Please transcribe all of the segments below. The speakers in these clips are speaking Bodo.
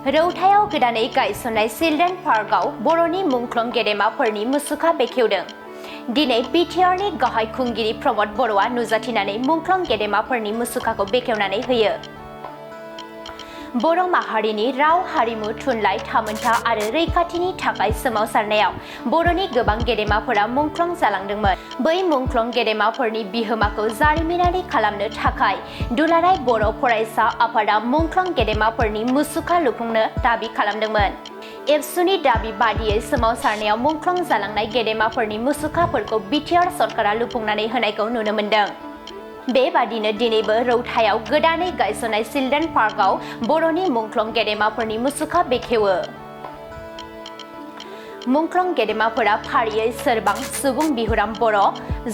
रौथायाव गोदानै गायसननाय चिल्ड्रेन पार्कआव बर'नि मुंख्लं गेदेमाफोरनि मुसुखा बेखेवदों। दिनै बिटिआरनि गाहाय खुंगिरि प्रमद बर'आ नुजाथिनानै मुंख्लं गेदेमाफोरनि मुसुखाखौ बेखेवनानै होयो। बर' माहारिनि राव हारिमु थुनलाइ थामोन्था आरो रैखाथिनि थाखाय सोमावसारनायाव बर'नि गोबां गेदेमाफोरा मुंख्लं जालांदोंमोन। बै मुंख्लं गेदेमाफोरनि बिहोमाखौ जारिमिनारि खालामनो थाखाय दुलाराय बर' फरायसा आफादा मुंख्लं गेदेमाफोरनि मुसुखा लुफुंनो दाबि खालामदोंमोन। एबसुनि दाबि बादियै सोमावसारनायाव मुंख्लं जालांनाय गेदेमाफोरनि मुसुखाफोरखौ बिटिआर सरकारा लुफुंनानै होनायखौ नुनो मोन्दों। बेबादिनो दिनैबो रौथायाव गोदानै गायसननाय चिल्ड्रेन पार्कआव बर'नि मुंख्लं गेदेमाफोरनि मुसुखा बेखेवो। मुंख्लं गेदेमाफोरा फारियै सोरबां सुबुं बिहुराम बर',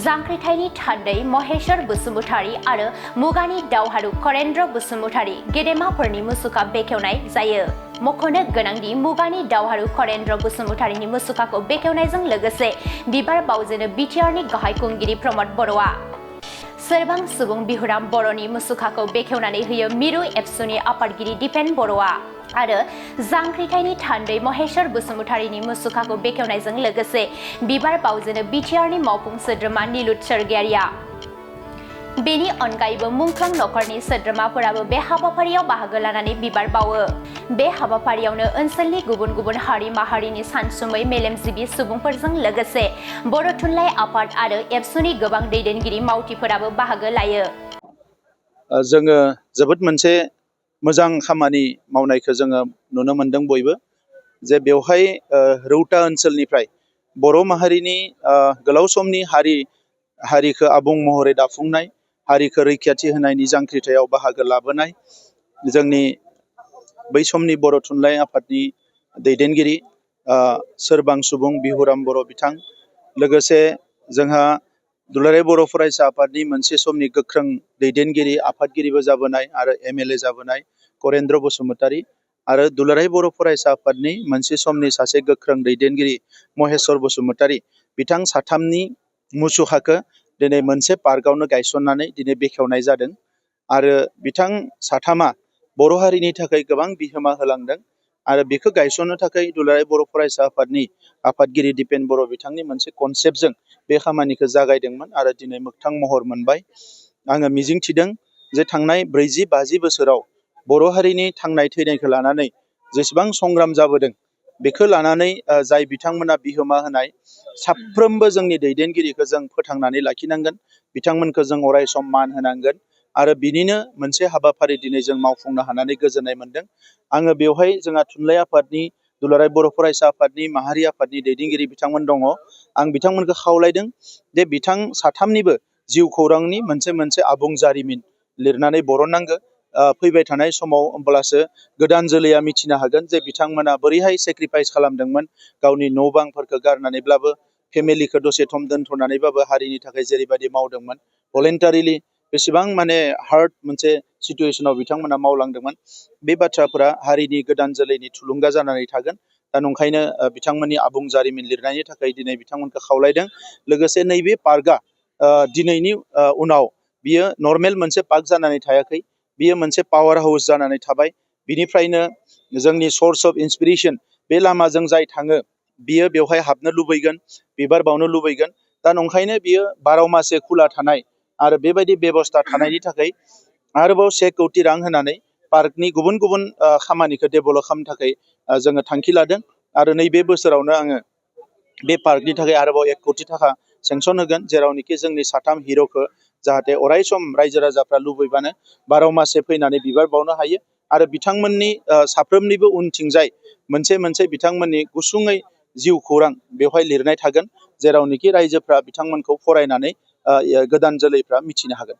जांख्रिथायनि थान्दै महेश्वर बसुमतारी आरो मुगानि दावहारु करेन्द्र बसुमतारी गेदेमाफोरनि मुसुखा बेखेवनाय जायो। मख'नो गोनांदि मुगानि दावहारु करेन्द्र बसुमतारीनि मुसुखाखौ बेखेवनायजों लोगोसे बिबार बावजेनो बिटिआरनि गाहाय खुंगिरि प्रमद बर'आ। सोरबां सुबुं बिहुराम बर'नि मुसुखाखौ बेखेवनानै होयो मिरु एबसुनि आफादगिरि दिपेन बर'आ आरो जांख्रिथायनि थान्दै महेश्वर बसुमतारीनि मुसुखाखौ बेखेवनायजों लोगोसे बिबार बावजेनो बिटिआरनि मावफुं सोद्रोमा निलुत सरगियारिया। बेनि अनगायैबो मुंख्लं नखरनि सोद्रोमाफोराबो बे हाबाफारियाव बाहागो लानानै बिबार बावो। बे हाबाफारियावनो ओनसोलनि गुबुन गुबुन हारि माहारिनि सानसुमै मेलेमजिबि सुबुंफोरजों लोगोसे बर' थुनलाइ आफाद आरो एबसुनि गोबां दैदेनगिरि मावथिफोराबो बाहागो लायो। जोङो जोबोद मोनसे मोजां खामानि मावनायखौ जोङो नुनो मोनदों बयबो, जे बेवहाय रौता ओनसोलनिफ्राय बर' माहारिनि गोलाव समनि हारिखौ आबुं महरै दाफुंनाय, हारिखौ रैखाथि होनायनि जांख्रिथायाव बाहागो लाबोनाय जोंनि बै समनि बर' थुनलाइ आफादनि दैदेनगिरि सोरबां सुबुं बिहुराम बर' बिथां, लोगोसे जोंहा दुलाराय बर' फरायसा आफादनि मोनसे समनि गोख्रों दैदेनगिरि आफादगिरिबो जाबोनाय आरो एमएलए जाबोनाय करेन्द्र बसुमतारी आरो दुलाराय बर' फरायसा आफादनि मोनसे समनि सासे गोख्रों दैदेनगिरि महेश्वर बसुमतारी बिथां साथामनि मुसुखाखौ दिनै मोनसे पार्कआवनो गायसननानै दिनै बेखेवनाय जादों। आरो बिथां साथामा बर' हारिनि थाखाय गोबां बिहोमा होलांदों आरो बेखौ गायसननो थाखाय दुलाराय बर' फरायसा आफादनि आफादगिरि दिपेन बर' बिथांनि मोनसे कनसेप्टजों बे खामानिखौ जागायदोंमोन आरो दिनै मोगथां महर मोनबाय। आङो मिजिंथिदों जे थांनाय 40-50 बोसोराव बर' हारिनि थांनाय थैनायखौ लानानै जेसेबां संग्राम जाबोदों बेखौ लानानै जाय बिथांमोना बिहोमा होनाय साफ्रोमबो जोंनि दैदेनगिरिखौ जों फोथांनानै लाखिनांगोन, बिथांमोनखौ जों अराय सम मान होनांगोन आरो बिनिनो मोनसे हाबाफारि दिनै जों मावफुंनो हानानै गोजोननाय मोनदों। आङो बेवहाय जोंहा थुनलाइ आफादनि दुलाराय बर' फरायसा आफादनि माहारि आफादनि दैदेनगिरि बिथांमोन दङ। आं बिथांमोनखौ खावलायदों जे बिथां साथामनिबो जिउ खौरांनि मोनसे आबुं जारिमिन लिरनानै बरननांगौ। फैबाय थानाय समाव होमब्लासो गोदान जोलैया मिथिनो हागोन जे बिथांमोना बोरैहाय सेक्रिफाइस खालामदोंमोन, गावनि न' बांफोरखौ गारनानैब्लाबो, फेमिलिखौ दसे सम दोनथ'नानैबाबो हारिनि थाखाय जेरैबायदि मावदोंमोन, भलेन्टारिलि बेसेबां हार्ड मोनसे सिचुवेसनाव बिथांमोना मावलांदोंमोन। बे बाथ्राफोरा हारिनि गोदान जोलैनि थुलुंगा जानानै थागोन। दा नंखायनो बिथांमोननि आबुं जारिमिन लिरनायनि थाखाय दिनै बिथांमोनखौ खावलायदों। लोगोसे नैबे पार्कआ दिनैनि उनाव बियो नर्मेल मोनसे पार्क जानानै थायाखै, बियो मोनसे पावार हाउस जानानै थाबाय। बिनिफ्रायनो जोंनि सर्स अफ इन्सपिरेसन, बे लामाजों जाय थाङो बियो बेवहाय हाबनो लुबैगोन, बिबार बावनो लुबैगोन। दा नंखायनो बियो 12 मासे खुला थानाय आरो बेबायदि बेबस्था थानायनि थाखाय आरोबाव 1 कौटि रां होनानै पार्कनि गुबुन गुबुन खामानिखौ डेभेलप खालामनो थाखाय जोङो थांखि लादों आरो नैबे बोसोरावनो आङो बे पार्कनि थाखाय आरोबाव 1 कौटि थाखा सेंसन होगोन, जेरावनोखि जोंनि साथाम हिर'खौ जाहाथे अराय सम रायजो राजाफ्रा लुबैबानो 12 मासे फैनानै बिबार बावनो हायो आरो बिथांमोननि साफ्रोमनिबो उनथिंजाय मोनसे बिथांमोननि गुसुङै जिउ खौरां बेवहाय लिरनाय थागोन, जेरावनोखि रायजोफ्रा बिथांमोनखौ फरायनानै गोदान जोलैफ्रा मिथिनो हागोन।